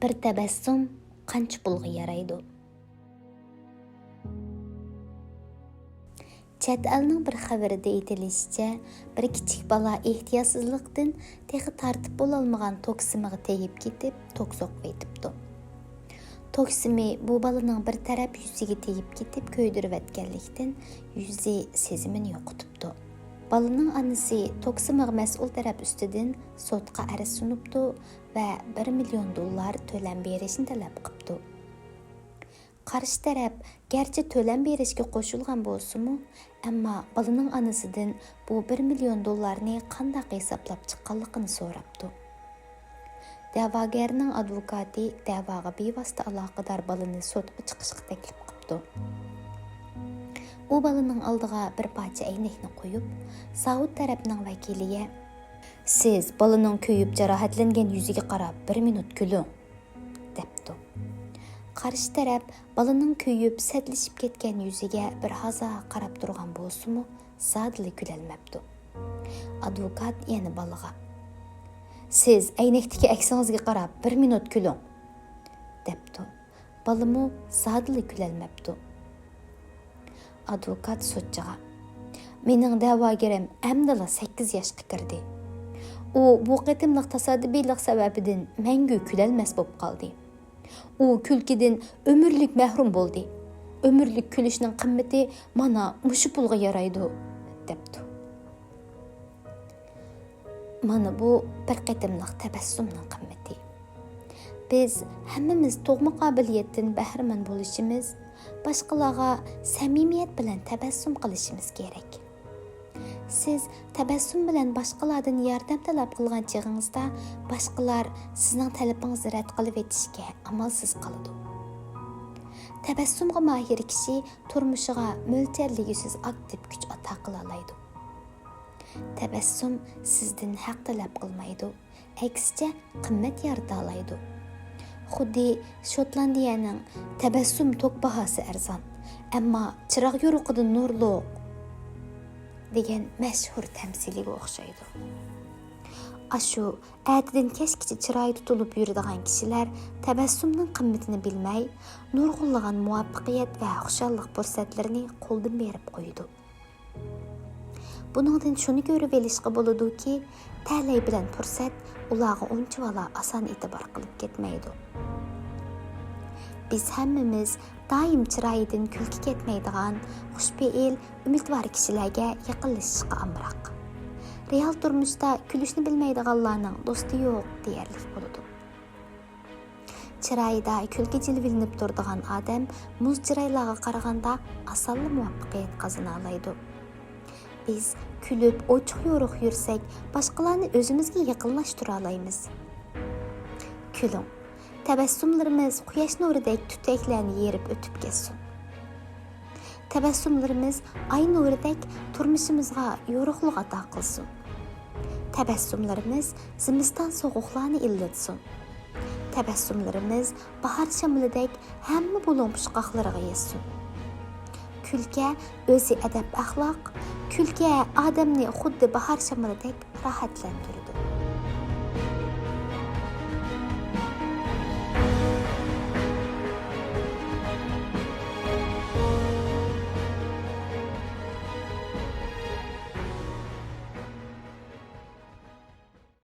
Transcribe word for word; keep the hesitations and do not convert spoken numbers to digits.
بىر تەبەسسۇم قانچە پۇلغا يارايدۇ؟ چەت ئەلنىڭ بىر خەۋىرىدە ئېيتىلىشىچە، بىر كىچىك بالا ئېھتىياتسىزلىقتىن تېخى تارتىپ بولالمىغان توك سىمىغا تېگىپ كېتىپ، توك سوقۇۋېتىپتۇ. توك سىمى بۇ بالىنىڭ بىر تەرەپ يۈزىگە تېگىپ كېتىپ، كۆيدۈرۈۋەتكەنلىكتىن، يۈزى سېزىمىنى يوقىتىپتۇ. بالىنىڭ ئانىسى توك سىمىغا مەسئۇل تەرەپ ئۈستىدىن سوتقا ئەرز سۇنۇپتۇ ۋە بىر مىليون دوللار تۆلەم بېرىشنى تەلەپ قىپتۇ. قارشى تەرەپ گەرچە تۆلەم بېرىشكە قوشۇلغان بولسىمۇ، ئەمما بالىنىڭ ئانىسىدىن بۇ بىر مىليون دوللارنى قانداق ھېسابلاپ چىققانلىقىنى سوراپتۇ. دەۋاگەرنىڭ ئادۋوكاتى دەۋاغا بىۋاسىتە ئالاقىدار بالىنى سوتقا چىقىشقا تەكلىپ قىپتۇ. ئۇ بالىنىڭ ئالدىغا بىر پارچە ئەينەكنى قويۇپ، زاۋۇت تەرەپنىڭ ۋەكىلىگە، سىز بالىنىڭ كۆيۈپ جاراھەتلەنگەن يۈزىگە قاراپ بىر مىنۇت كۈلۈڭ، دەپتۇ. قارشى تەرەپ بالىنىڭ كۆيۈپ، سەتلىشىپ كەتكەن يۈزىگە بىر ھازا قاراپ تۇرغان بولسىمۇ، زادىلا كۈلەلمەپتۇ. ئادۋوكات يەنە بالىغا، سىز ئەينەكتىكى ئەكسىڭىزگە قاراپ بىر مىنۇت كۈلۈڭ، دەپتۇ. بالىمۇ زادىلا كۈلەلمەپتۇ. ئادۋوكات سوتچىغا، مېنىڭ دەۋاگىرىم ئەمدىلا سەككىز ياشقا كىردى. ئۇ بۇ قېتىملىق تاسادىپىيلىق سەۋەبىدىن مەڭگۈ كۈلەلمەس بولۇپ قالدى. ئۇ كۈلكىدىن ئۆمۈرلۈك مەھرۇم بولدى. ئۆمۈرلۈك كۈلۈشنىڭ قىممىتى مانا مۇشۇ پۇلغا يارايدۇ، دەپتۇ. مانا بۇ بىر قېتىملىق تەبەسسۇمنىڭ قىممىتى. بىز ھەممىمىز تۇغما قابىلىيەتتىن بەھرىمەن بولۇشىمىز، باشقىلارغا سەمىمىيەت بىلەن تەبەسسۇم قىلىشىمىز كېرەك. سىز تەبەسسۇم بىلەن باشقىلاردىن ياردەم تەلەپ قىلغان چېغىڭىزدا، باشقىلار سىزنىڭ تەلىپىڭىزنى رەت قىلىۋېتىشكە ئامالسىز قالىدۇ. تەبەسسۇمغا ماھىر كىشى تۇرمۇشىغا مۆلچەرلىگۈسىز ئاكتىپ كۈچ ئاتا قىلالايدۇ. تەبەسسۇم سىزدىن ھەق تەلەپ قىلمايدۇ، ئەكسىچە قىممەت يارىتالايدۇ. خۇددى شوتلاندىيەنىڭ تەبەسسۇم توك باھاسى ئەرزان، ئەمما چىراغ يورۇقىدىن نۇرلۇق دېگەن مەشھۇر تەمسىلىگە ئوخشايدۇ. ئاشۇ ئەتىدىن كەچكىچە چىرايى تۇتۇلۇپ يۈرىدىغان كىشىلەر تەبەسسۇمنىڭ قىممىتىنى بىلمەي، نۇرغۇنلىغان مۇۋەپپەقىيەت ۋە خۇشاللىق پۇرسەتلىرىنى قولدىن بېرىپ قويىدۇ. بۇنىڭدىن شۇنى كۆرۈۋېلىشقا بولىدۇكى، تەلەي بىلەن پۇرسەت ئۇلارغا ئۇنچىۋالا ئاسان ئېتىبار قىلىپ كەتمەيدۇ. بىز ھەممىمىز دائىم چىرايىدىن كۈلكە كەتمەيدىغان، خۇشپېئىل، ئۈمىدۋار كىشىلەرگە يېقىنلىشىشقا ئامراق. رېئال تۇرمۇشتا كۈلۈشنى بىلمەيدىغانلارنىڭ دوستى يوق دېيەرلىك بولىدۇ. چىرايىدا كۈلكە جىلۋىلىنىپ تۇرىدىغان ئادەم مۇز چىرايلارغا قارىغاندا ئاسانلا مۇۋەپپەقىيەت قازىنالايدۇ. بىز كۈلۈپ ئوچۇق-يورۇق يۈرسەك، باشقىلارنى ئۆزىمىزگە يېقىنلاشتۇرالايمىز. كۈلۈڭ. تەبەسسۇملىرىمىز قۇياش نۇرىدەك تۈتەكلەرنى يېرىپ ئۆتۈپ كەتسۇن. تەبەسسۇملىرىمىز ئاي نۇرىدەك تۇرمۇشىمىزغا يورۇقلۇق ئاتا قىلسۇن. تەبەسسۇملىرىمىز زىمىستان سوغۇقلارنى ئىللىتسۇن. تەبەسسۇملىرىمىز باھار شامىلىدەك ھەممە بۇلۇڭ پۇچقاقلىرىغا يەتسۇن. كۈلكە ئۆزى ئەدەپ-ئەخلاق، كۈلكە ئادەمنى خۇددى باھار شامىلىدەك راھەتلەندۈرىدۇ.